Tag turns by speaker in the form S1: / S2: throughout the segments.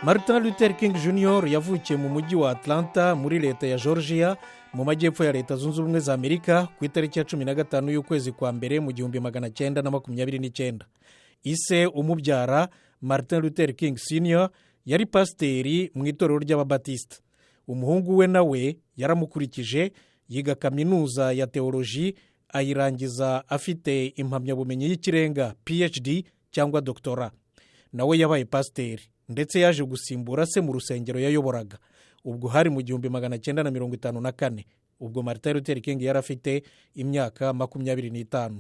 S1: Martin Luther King Jr yavukiye mu mujyi wa Atlanta, muri leta ya Georgia, mu majyepfo ya Leta Zunze Ubumwe za Amerika, ku itariki ya 15 y'ukwezi kwa mbere mu 1929. Ise umubyara, Martin Luther King Senior, yari pasiteri mu itorero ry'Ababatisita. Umuhungu we nawe yaramukurikije, yiga kaminuza ya teoloji, ayirangiza afite impamyabumenyi y'ikirenga, PhD cyangwa doctorat. Nawe yabaye pasiteri, ndetse yaje gusimbura se mu rusengero yayoboraga. Ubwo hari mu 1954. Ubwo Martin Luther King yari afite imyaka 25.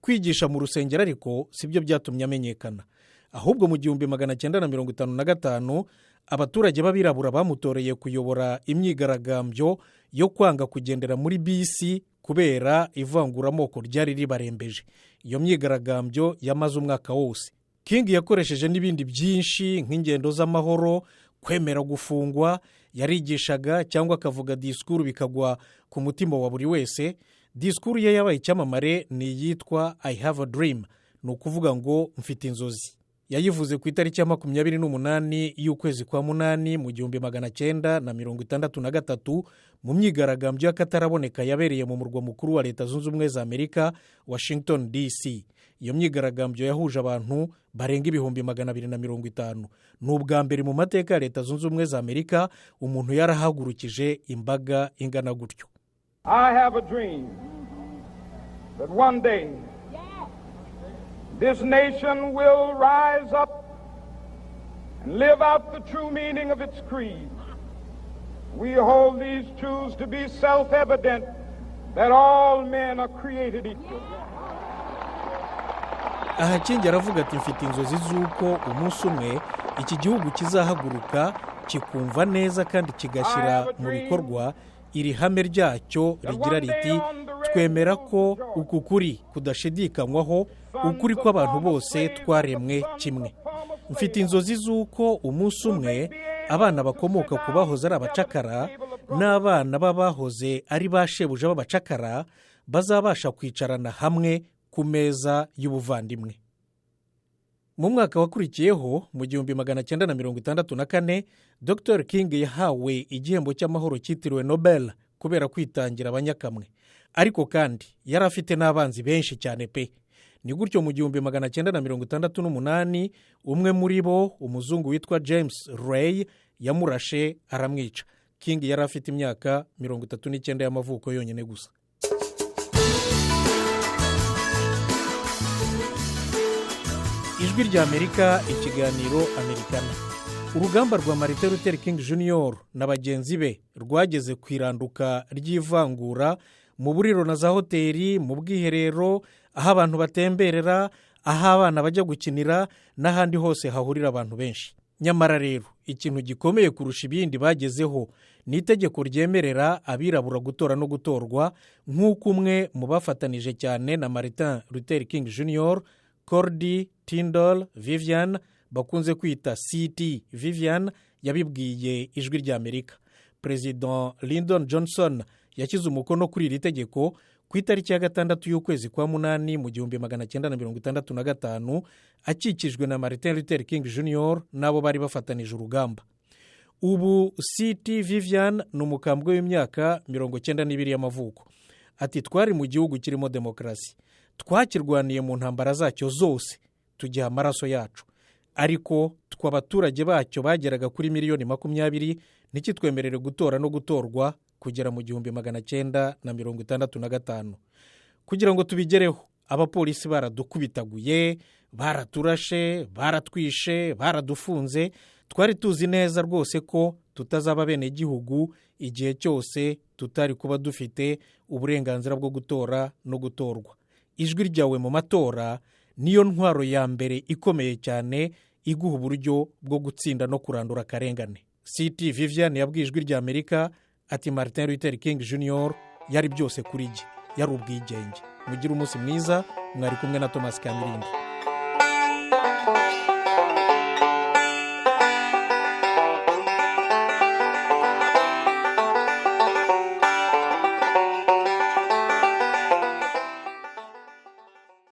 S1: Kwigisha mu rusengero ariko si byo byatumye amenyekana. Ahubwo mu 1955 abaturage b'abirabura bamutoreye kuyobora imyigaragambyo yo kwanga kugendera muri bisi kubera ivanguramoko ryari ribarembeje. Iyo myigaragambyo yamaze umwaka wose. King yakoresheje n'ibindi byinshi, nk'ingendo z'amahoro, kwemera gufungwa. Yarigishaga cyangwa akavuga disikuru bikagwa ku mutima wa buri wese. Disikuru ye yabaye icyamamare ni iyitwa "I have a dream", ni ukuvuga ngo "Mfite inzozi". Yayivuze ku itariki ya 28 y'ukwezi kwa munani mu 1963, mu myigaragambyo y'akataraboneka yabereye mu murwa mukuru wa Leta Zunze Ubumwe za Amerika, Washington DC. Iyo myigaragambyo yahuje abantu barenga 250,000. Ni ubwa mbere mu mateka ya Leta Zunze Ubumwe za Amerika umuntu yarahagurukije imbaga ingana gutyo.
S2: I have a dream that one day this nation will rise up and live out the true meaning of its creed. We hold these truths to be self evident, that all men are created equal.
S1: Aha King aravuga ati: "Mfite inzozi z'uko umunsi umwe iki gihugu kizahaguruka, kikumva neza kandi kigashyira mu bikorwa iri hame ryacyo rigira riti: twemera ko uku kuri kudashidikanywaho, ukuri kw'abantu bose twaremwe kimwe. Mfite inzozi z'uko umunsi umwe abana bakomoka ku bahoze ari abacakara n'abana b'abahoze ari ba shebuja b'abacakara bazabasha kwicarana hamwe ku meza y'ubuvandimwe." Mu mwaka wakurikiyeho, mu 1964, Dr King yahawe igihembo cy'amahoro cyitiriwe Nobel kubera kwitangira abanyakamwe. Ariko kandi yari afite n'abanzi benshi cyane pe. Ni gutyo mu 1968 umwe muri bo, umuzungu witwa James Ray, yamurashe aramwica. King yari afite imyaka 39 y'amavuko yonyine gusa. Ijwi ry'Amerika, ikiganiro Amerikana. Urugamba rwa Martin Luther King Jr na bagenzi be rwageze ku iranduka ry'ivangura mu buriro na za hoteli, mu bwiherero, aho abantu batemberera, aho abana bajya gukinira n'ahandi hose hahurira abantu benshi. Nyamara rero ikintu gikomeye kurusha ibindi bagezeho ni itegeko ryemerera abirabura gutora no gutorwa, nk'uko umwe mu bafatanije cyane na Martin Luther King Jr, Cordy Tindall Vivian, bakunze kwita C.T. Vivian, yabibwiye Ijwi ry'Amerika. Perezida Lyndon Johnson yashyize umukono kuri iri tegeko ku itariki ya 6 y'ukwezi kwa munani mu 1965, akikijwe na Martin Luther King Jr n'abo bari bafatanije urugamba. Ubu C.T. Vivian ni umukambwe w'imyaka 92 y'amavuko. Ati: "Twari mu gihugu kirimo demokarasi, twakirwaniye mu ntambara zacyo zose, tugiha amaraso yacu, ariko twe abaturage bacyo bageraga kuri miliyoni 20 ntikitwemerere gutora no gutorwa kugera mu 1965. Kugira ngo tubigereho, abapolisi baradukubitaguye, baraturashe, baratwishe, baradufunze. Twari tuzi neza rwose ko tutazaba bene gihugu igihe cyose tutari kuba dufite uburenganzira bwo gutora no gutorwa. Ijwi ryawe mu matora niyo ntwaro ya mbere ikomeye cyane iguha uburyo bwo gutsinda no kurandura akarengane." C.T. Vivian yabwiye Ijwi ry'Amerika ati: "Martin Luther King Jr yari byose kuri jye, yari ubwigenge." Mugire umunsi mwiza. Mwari kumwe na Thomas Kamirindi.